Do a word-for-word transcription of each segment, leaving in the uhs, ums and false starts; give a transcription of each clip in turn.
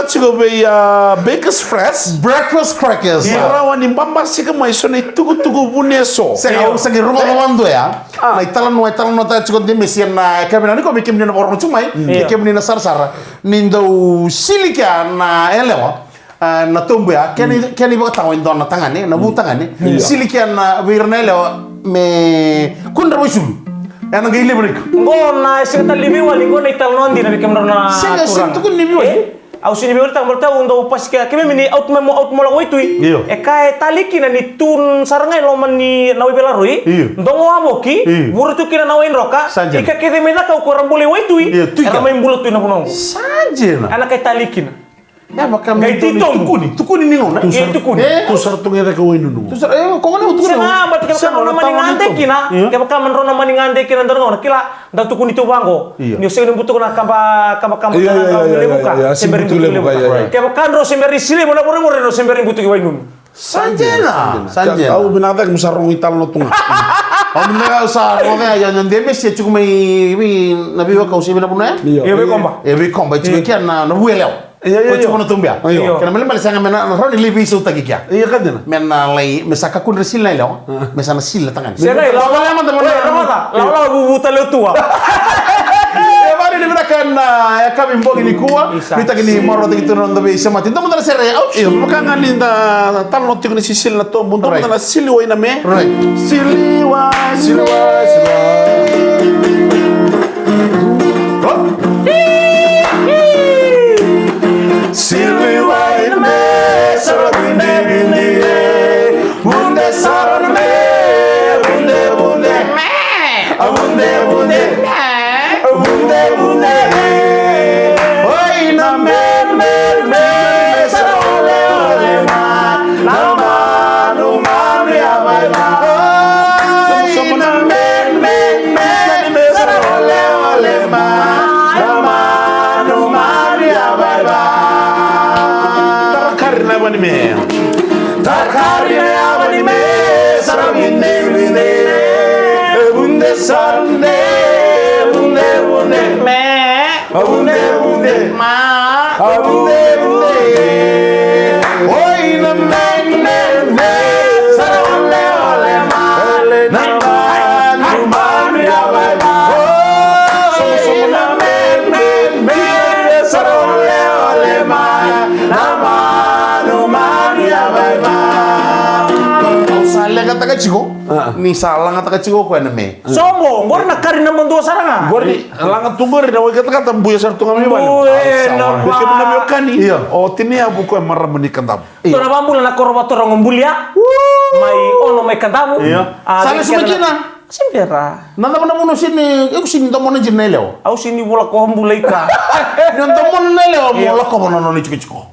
Tiko vei a Bakers Fresh. Breakfast crackers. Ia rawa ni babasika mai so na itukutuku vune so. Sega, au sa qai rogoca vakadua ya. Na italanoa, italanoa ta tiko de mesia na, e, kemuni na, ni ko vei kemuni na vakarorogo tiko mai. Ia. Kemuni na sarasara. Ni dau sili kea na yalewa. A, na tobu ya, kena, kena ivakatawa e dua na tagane, na vu tagane. Sili kea na vei ira na yalewa me kudra waisulu. Ena qai levu na ika. Qo na sega tale ni veiwali, qo na italanoa dina vei kemudrau na turaga. Sega, sega tukuni ni veiwali. E? Au sega ni veiwali taka, baleta au dau pasika, keimami ni out mo, out mo lako waitui. Io. E ka e tali kina ni tu sara ga e loma ni na waivelaroi. Io. Dogo a voki, vure tu kina na waidroka. Sa dina. Ika kece mai cakau ko ra bula i waitui. Io, tu ika. Era mai bula tu na vanua qo. Sa dina. Ena ka e tali kina. Ia, vaka me qai titobu. Tukuni, tukuni ni gauna. Qai tukuni. E? Tu sara tu ga e cake wainunu. Tu sara, e, ko gauna tukuni. Sega, but kevaka drau na mani gade kina. Io. Kevaka drau na mani gade kina, dua na gauna kila, da tukuni tu vaqo. Io. Ni o sega ni butuka na kaba, kaba, kaba, io, io, io, io, io, io, se bera ni butuki levuka. Io, io. Kevaka drau se bera ni silevu na vorevore, drau se bera ni butuki wainunu. Sa dina, sa dina. Au vinaka cake mo sa rogo italanoa tu ga. Au vinaka, au sa rogo ya, ya na de mesia tiko mai, vei, na veiwekau se vei na vanua ya. Io. Io, vei Koba. E vei Koba, e tiko kea na, na vu yalewa. Io, io, io. Ko tiko na tobu ya. Io. Kena malemale sega me na, na rawa ni lai veisautaki kea. Io, ka dina. Me na lai, me sa kakua ni ra sili na yalewa. Me sa na sili na tagane. Sega, e, lala, lala, lala, vuvu tale o tua. E, vale ni vinaka na, e, yakavi bogi nikua. Isa. Nuitaki ni marautaki tu na noda veisemati. Dua mada na sere, au. Io, vaka ga ni da talanoa tiko ni sisili na tobu. Dua mada na sili wai na me. Right. Sili wai, sili wai, sili wai. Sili wai na me, sara vindi vindi e. Vunde sara na me, vunde, vunde. A vunde, vunde. A vunde, vunde. Oi na me, me, me, sara ole, ole ma. Na manu, manu ya vai ma. Oi na me, me, me, me, sara ole, ole ma. Na manu, manu ya vai ma. Tarakari na vani me. Tarakari na yava ni me, sara vinde, vinde. E vunde sara vunde, vunde, vunde. Me. A vunde, vunde. Ma. A vunde, vunde. Oi na me, me, me. Sara ole, ole ma. Na manu, manu yava ni me. Oi na me, me, me. Sara ole, ole ma. Na manu, manu yava ni me. Au sa leqataka tiko. A. Ni sa lagataka tiko o koya na me. Sobo, qori na kari naba dua sara ga. Qori, laga tu qori na wai katakata, buya sara tu ga mai vale. Buya na vale. Kemuni na veiwekani. Io. O Tineyavu koya marama ni Kadavu. Io. Dua na vakabula na koro vakaturaga o Bulia. Mai Ono mai Kadavu. Io. A, sa lesu mai kina. Se bera. Na cava na vanua sini, e, ko sini domona dina na yalewa. Au sini vola ko bula i ka. Ni domona na yalewa, mo lakova na nona itikotiko.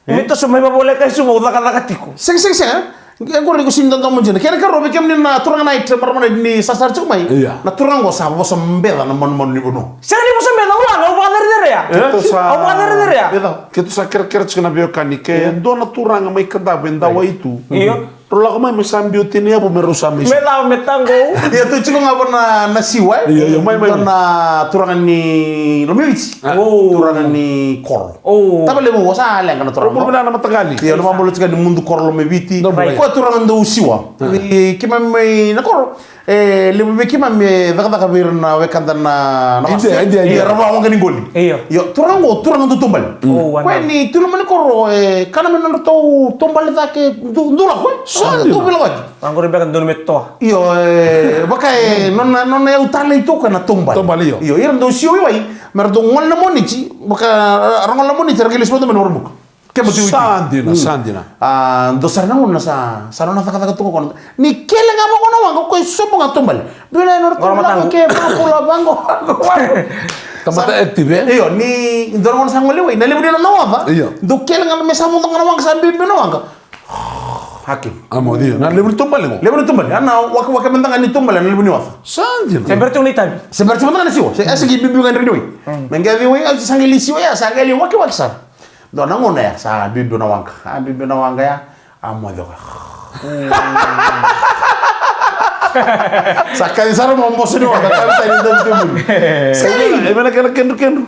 E? Me toso mai vavoleka e Suva, au cakacaka tiko. Sega, sega, sega. E qori ko sini dodomo dina. Kena ikarua vei kemuni na turaga na itra, marama na itra ni sarasara tiko mai. Io. Na turaga qo sa vosa beca na manumanu ni vanua. Sega ni vosa beca, au laga, au vakacerecerea. Keitou sa, au vakacerecerea. Keitou sa kerekere tiko na veiwekani ke dua na turaga mai Kadavu e dawai tu. Io. Rau lako mai me sa biu Tineyavu me rau sa mai. Me cava me taqou. Ia, tou tiko ga vua na, na siwa, e? Io, io, mai, mai. Dua na turaga ni Lomeviti. A. O. Turaga ni koro. O. Tavalevu, o sa leqa na turaga. Rau bula vinaka na mataqali. Io, na vakabula tiko ni mudu koro Lomeviti. Right. Koya turaga dau siwa. A. Ni keimami mai na koro. E levu vei keimami e cakacaka vei ira na wekada na, na wase. Io, io, io. Io, ra vakawaqa ni qoli. Io. Io, turaga qo, turaga dau taubale. O, koya ni tu loma ni koro, e kana me nodratou taubale cake, dau, dau lako, e. Sa dau veilakoyaki. Vaqori beka donu me toa. Io, e, vaka e, nona, nona yau talei toka na taubale. Taubale, io. Io, ira dau sio i wai, me ra dau gole na Moniti, vaka, ra gole na Moniti, ra qai lesu mada mai na Warobuka. Keba tu i wai. Sa dina, sa dina. A, dua sara na gauna sa, sa nona cakacaka toka kona. Ni kele ga vaqo na waqa, o koya e sobu ga taubale. Biu na nona taubale ke, vakabula vaqo, vaqo, vaqo. Tamata active, e? Io, ni dua na gauna sa gole i wai, na levu ni nona waca. Io. Dau kele ga me sa vodo ga na waqa, sa biubiu na waqa. Haki. A, mo, io. Na levu ni taubale qo. Levu ni taubale. A na wake, wake mada ga ni taubale, na levu ni waca. Sa dina. Se bera tiko na itavi. Se bera tiko mada ga na siwa. Se, e sa qai biubiu ga ni rai ni wai. Mm. Me qai yaco i wai, a sa qai lai siwa ya, sa qai lai wakewake sara. Dua na gauna ya, sa biubiu na waqa. A biubiu na waqa ya, a moce koya. Sa kaci sara mo moce ni waqa, kaci tani tani tani. Sega ni, e vei na kena kedrukedru.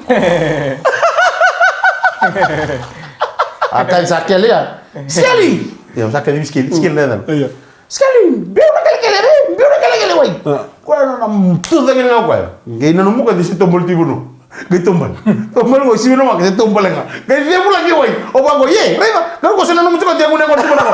A kai sa kele ya. Skeli! Io, sa kele skeli, skeli na yacana. Io. Skeli, biu na kelekele, biu na kelekele wai. Koya na tucake ga o koya. Qai nanuma ka se taubale tiko vanua. Qai taubale. Taubale qo, sivi na waka, se taubale ga. Qai cevula ki wai. O vaqo, ye, raica. Qai ko se nanuma tiko, qai gune qo taubale qo.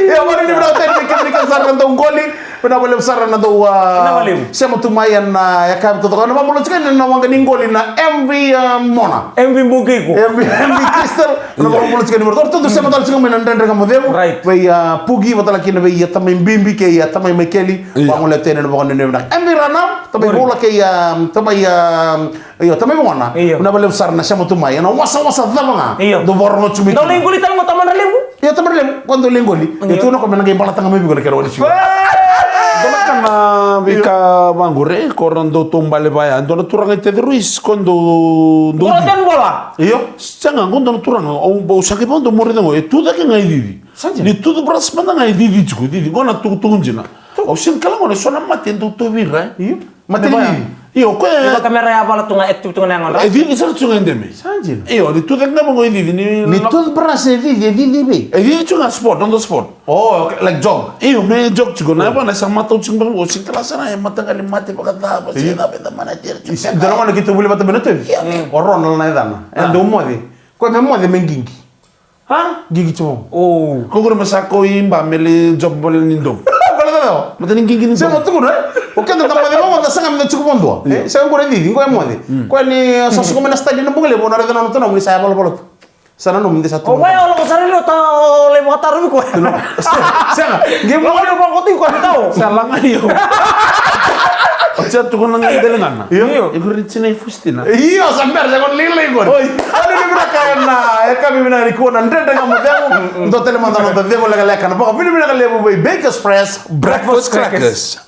Ia, vale ni vinaka tale ni kemuni kece sara na dau qoli. Vinaka vakalevu sara na dau, a, sema tu mai ena, a, yakavi totoka. Na vabula tiko ena waqa ni qoli na M V, a, Mona. M V Bukiko. M V, M V Crystal. Na vabula tiko ni mura. Tou sema tale tiko mai na Dredre Ga Mo Cegu. Right. Vei, a, Puki, vata tale kina vei, a, tamai Bibi kei, a, tamai Maikeli. Io. Vagolea tu yani na vakanuinui vinaka. M V Rana, tamai Vula kei, a, tamai, a, io, tamai Mona. Io. Vinaka vakalevu sara na sema tu mai. Ena wasawasa cava ga. Io. Dou vakarorogo tu mai. Dou lai qoli tale mo tamai Ralevu. Io, tamai Ralevu, ko dou lai qoli. Io. Io, tu na ko me na qai balataka mai vei iko na kena wali siwa. Dua na ka na veika vaqori, ko ra dau taubale vaya. Dua na turaga i Tete Ruis, ko dou, dou Ko ra di. Ten bola. Io. Sega, qo dua na turaga, au, au sa qai vaqo dou muri cego, e tu cake ga e cici. Sa dina. Ni toothbrush mada ga e cici tiko, cici. Qo na tukutuku dina. Au sega ni kila qo na so na mate e dau tauvi ira, e? Io. Mate ni cici. Io, ko e. Ni vakamera ya vala tu ga, active tu ga na yagodra. E cici sara tu ga e deme. Sa dina. Io, ni tu cake ga vaqo e cici, ni. Ni toothbrush e cici, e cici vei? E cici tu ga spot, on the spot. Oh, okay, like jog. Io, me jog tiko, na yavana sa matau tiko, o sega ni kila sara, e mataqali mate vakacava, se cava, e cava, mana tira tiko. Isi, dua na gone keitou vuli vata mai na tui. Io. O Ronald na yacana. E dau moce. Ko e me moce me qiqi. Ha? Qiqi tiko. Oh. Ko qori me sa ko i ba me le job bole ni dom. Bole ni dom. Mate ni qiqi ni dom. Sega tukuna, e? O keda da moce vaqo, da sega me da tiko vadua. Io. E, sega qori e cici, qo e moce. Ko e ni sa suka mai na study na bogi levu, o na raica na nona tanamu ni sa yavalavala tu. Sa nanuma de sa tu. O koya o lako sara ni o ta o lai vakatarovi koya. Sega, sega. Qai mo lako vakoti koya ni tau. Sa laga io. O tia tukuna ga dele gana. Io. Io. Iko ri tina i fustina. Io, sa bera, sa kona lailai koya. Oi. Anu ni vinaka ena, e ka mi vinaka ni kua na Dredre Ga Mo Cegu. Dua tale mada na noda cegu lekaleka na vakavinavinaka levu vei Bakers Fresh Breakfast Crackers.